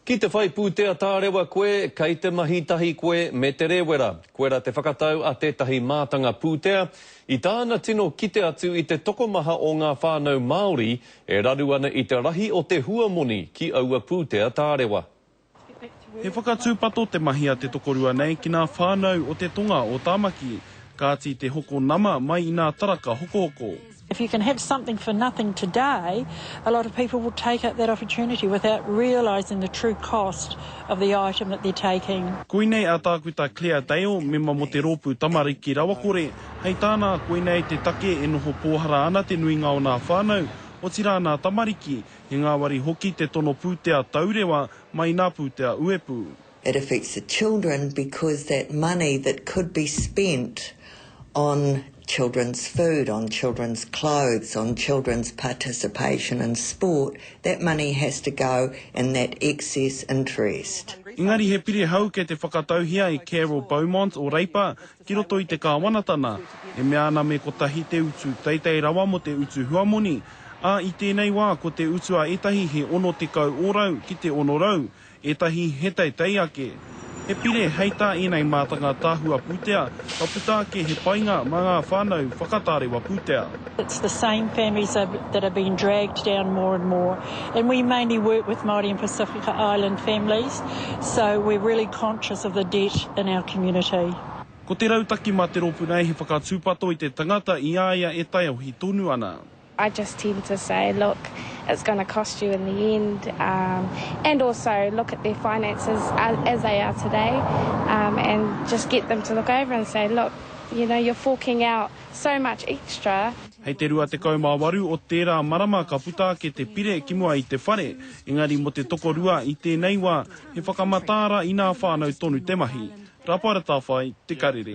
Ki te whai pūtea tārewa koe, kei te mahi tahi koe me te rēwera. Koira te whakatau a tētahi mātanga pūtea, i tāna tino kite atu i te tokomaha o ngā whānau Māori e raru ana i te rahi o te huamoni ki aua pūtea tārewa. He whakatūpato te mahi a te tokorua nei ki nā whānau o te tonga o Tāmaki, kāti te hoko nama mai i nā taraka hokohoko. If you can have something for nothing today, a lot of people will take up that opportunity without realising the true cost of the item that they're taking. Koinei a Tākuta Claire Dale, mema mō te Rōpū Tamariki Rawakore, hei tāna, koinei te take e noho pōhara ana te nuinga o nā whānau, otirā nā tamariki, he ngāwari hoki te tono pūtea taurewa mai nā pūtea uepū. It affects the children because that money that could be spent on children's food, on children's clothes, on children's participation in sport, that money has to go in that excess interest. Engari he pire hou kei te whakatauhia e Carol Beaumont o Reipa ki roto i te kāwanatana, e mea ana me kotahi te utu teitei rawa mō te utu huamoni, ā, i tēnei wā ko te utu a ētahi he 60 ōrau ki te 600, Ētahi he teitei ake. He pire hei tā ēnei mātanga tahua pūtea, ka puta ake he painga mā ngā whānau whakatārewa pūtea. It's the same families that are being dragged down more and more and we mainly work with Māori and Pasifika Island families so we're really conscious of the debt in our community. Ko te rautaki mā te rōpū nei he whakatūpato i te tangata i a ia e taiohi tonu ana. I just tend to say, look, it's going to cost you in the end, um, and also look at their finances as they are today, um, and just get them to look over and say, look, you know, you're forking out so much extra. Hei te 28 o tērā marama ka puta ake te pire ki mua i te whare, engari mō te tokorua i tēnei wā, he whakamataara i nā whānau tonu te mahi. Rapaera Tawhai, Te Karere.